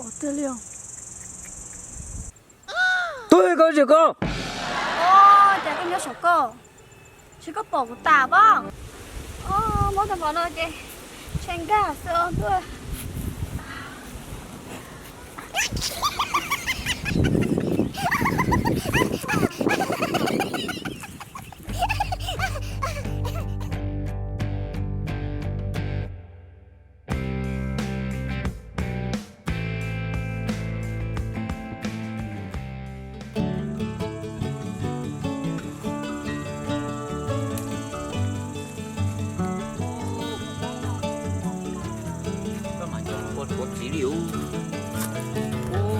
Twg li os? Twg koj tsis koj? Ua cas koj nyob saum koj? Tsis koj pom kuv tas pob? Mob tag npaum no ces tshee nkag xwb os ntuj. Koj mas nyob ua tshuav txiv li ub. Ua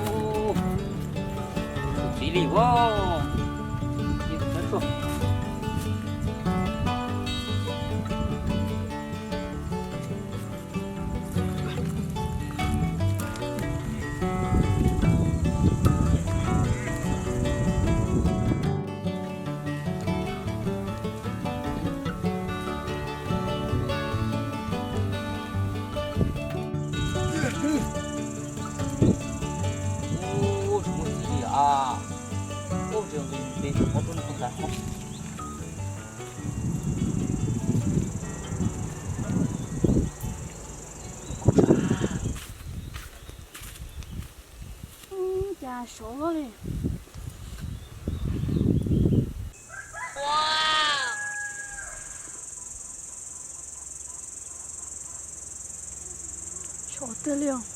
tshuav txiv li ub. Ub, tsis muaj txiv li as. Ub, tsis muaj txiv li, qhov rau nws tus ntawd. Cas sov li. Sov tiag li os.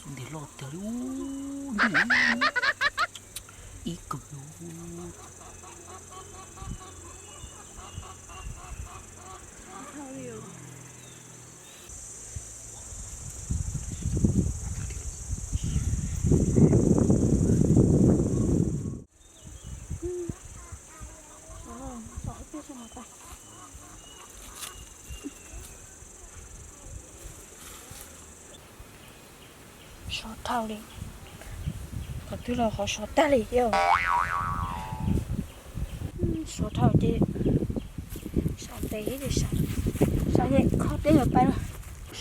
Ntiag loj tiag li ub, ib kawg li. Sov dhau li. Qhov twg los qhov sov tag li thiab. Sov dhau ces sov ntev ces sov, sov ces khob teb los pais los.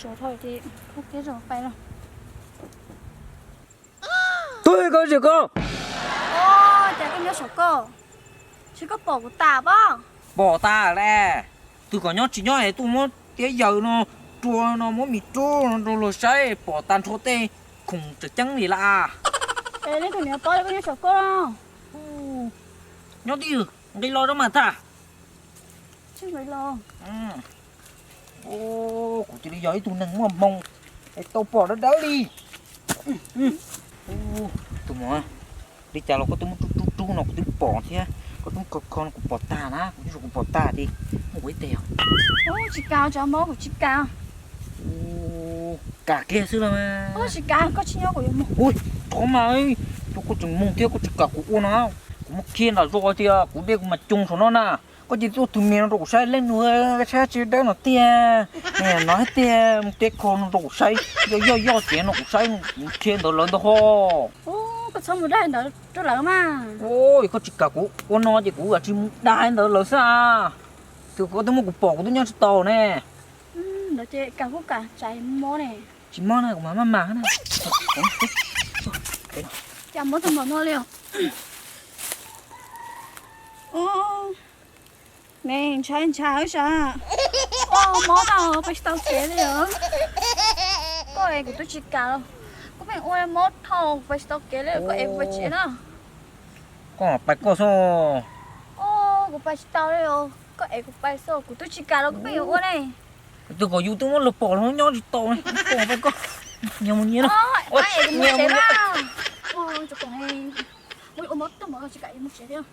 Sov dhau ces khob teb los pais los. Twg koj tsis koj? Ua cas koj nyob saum koj? Tsis koj pom kuv tas pob? Pom tas le. Twg kom nyob tsis nyob es tuaj muab tiab yaws no, rua no, muab mis rub no rau luag saib, pom tas nrho tej khoom tseem ceeb li lawm. Es leej twg niam pob koj nyob saum koj? Nyob twj ywm, nqis los rau mas tag. Kuv cia li yog ib tug neeg muaj hmoo es tau pom dawb dawb li. Tus muam, li cas los koj twb muab rub rub rub no kuv twb pom thiab, koj twb kho kho no kuv pom tag na, kuv twb suav kuv pom tag ces muaj kuv ib teg os. Tsis kam, tsov mob kuv tsis kam. Kam kiag xwb los mas. Tsis kam, koj tsis nyob kuv yuav mus. Ua, thov mas, koj tseem mus thiab koj tsis kam kuv ua no, kuv muab khiav nram zos tias kuv dej kuv mas coo saum no na. Koj cia li tuaj tus me no rau kuv saib, leej nus saib tsis dawb no tiag. No hais tias mus teb kho no rau kuv saib, yoj yoj yoj tiag no kuv saib, kuv khiav ntawd lawv ntag ho. Koj txhob mus dag ntawd rau lawv mas. Yog koj tsis kam kuv ua no ces kuv tsis mus dag ntawd lawv xwb. Tus koj twb muab kuv pom kuv twb nyob tsis tau ne. Ntawd ces kam kuj kam, tsam mob ne. Tsis mob na, kuv mam maj mam na. Cas mob tag npaum no li os. Me ntshai ntshai wb sav. Mob dhau pais tsis tau kev li os. Koj es kuv twb tsis kam los, koj pheej ua mob dhau pais tsis tau kev li, koj es kuv pais tsev na. Koj pais koj xwb. Kuv pais tsis tau li os, koj es kuv pais xwb, kuv twb tsis kam los koj pheej yuav ua ne. Tus kom yus twb muab luag pom los nyob tsis tau ne, koj pais koj. Nyias mus nyias na. Ua mob tag npaum no tsis kam mus tsev thiab.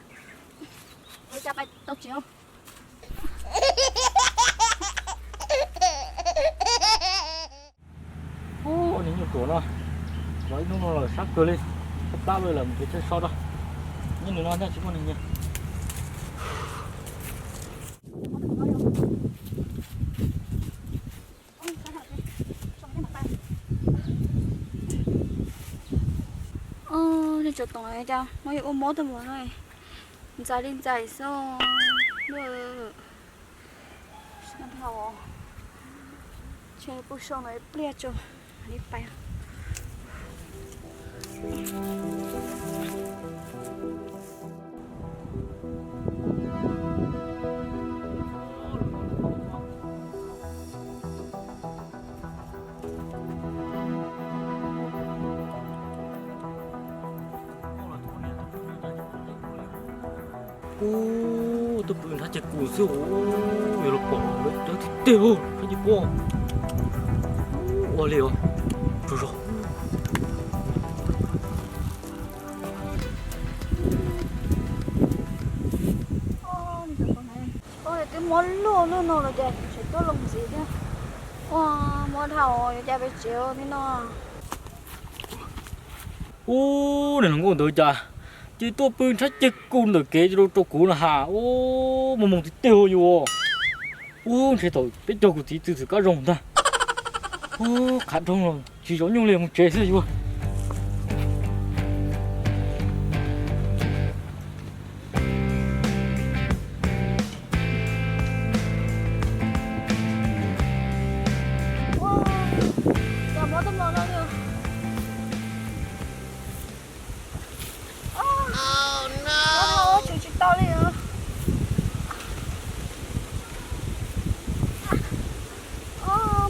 Ua cas pais tau tsev. Ub, niag nyuj ruam no, los ib hnub no lawm sab kawg li, sab plab lawm mus kev chaw so rau. Nyob nws no ntag tsis muaj neeg nyiag. Tsoom toom, cas muab yus ua mob tag npaum no, ntxais li ntxais xwb. Dhau, ntshe pw saum no ib pliag tso mam li pais. Ub, tuaj pw nrhab ceg kus xwb, yuav los pom lawv cov tiag tiag, nrhab ceg kus. Ua li os, tsaug zog. Twb mob luaj luaj no los cas tseem tuaj loo ntxiv thiab. Ua, mob dhau, yuav cas pem tsev li no. Ub, niag hluas nkauj ntawd cas cia li tuaj pw nrhab ceg kus ntawm kev rau kuv no has. Ub, muaj hmoo tiag tiag yus. Ub, ntshe thaum peb caug kuv txiv txwm txwm kab zoo ntag. Ub, qhav dhau los tsis zov nyuj li, mus tsev xwb yus.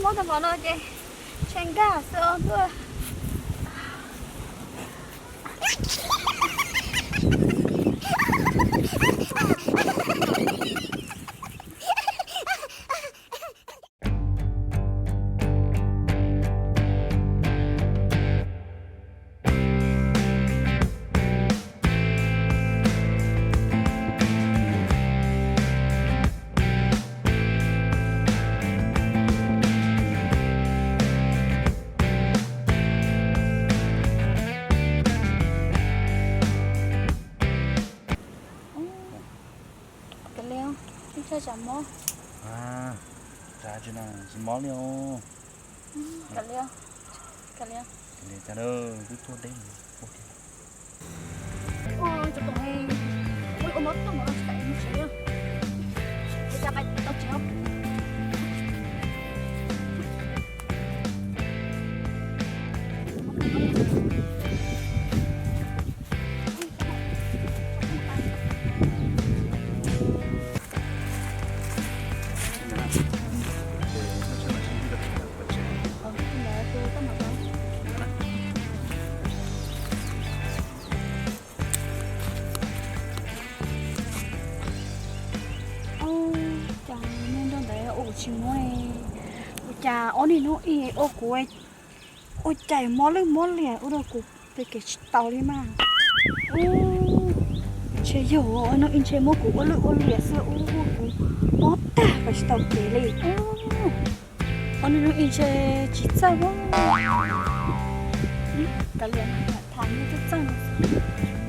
Mob tag npaum no ces tshee nkag xwb os tuaj. Kav liam, ib tsam mob. Tsis mob li os. Kav liam, kav liam. Twb tuaj deb ua thiab. Ua mob tuaj mus tsis pais mus tsev li. Ua cas pais tau tsev. Ua cas niag nraug ntawd ua kuv tsis mob, ua cas ob niag hnub ib ua kuv ua cas mob lwj mob liam ua rau kuv pem kev tsis taus li mas. Ub, ntshe yog ob niag hnub ib ntshe muab kuv ua lwj ua liam xwb ub, ua kuv mob tag pais tsis tau kev li. Ob niag hnub ib ntshe tsis txawj ub. Kav liam, tham nws txawj txawj no xwb.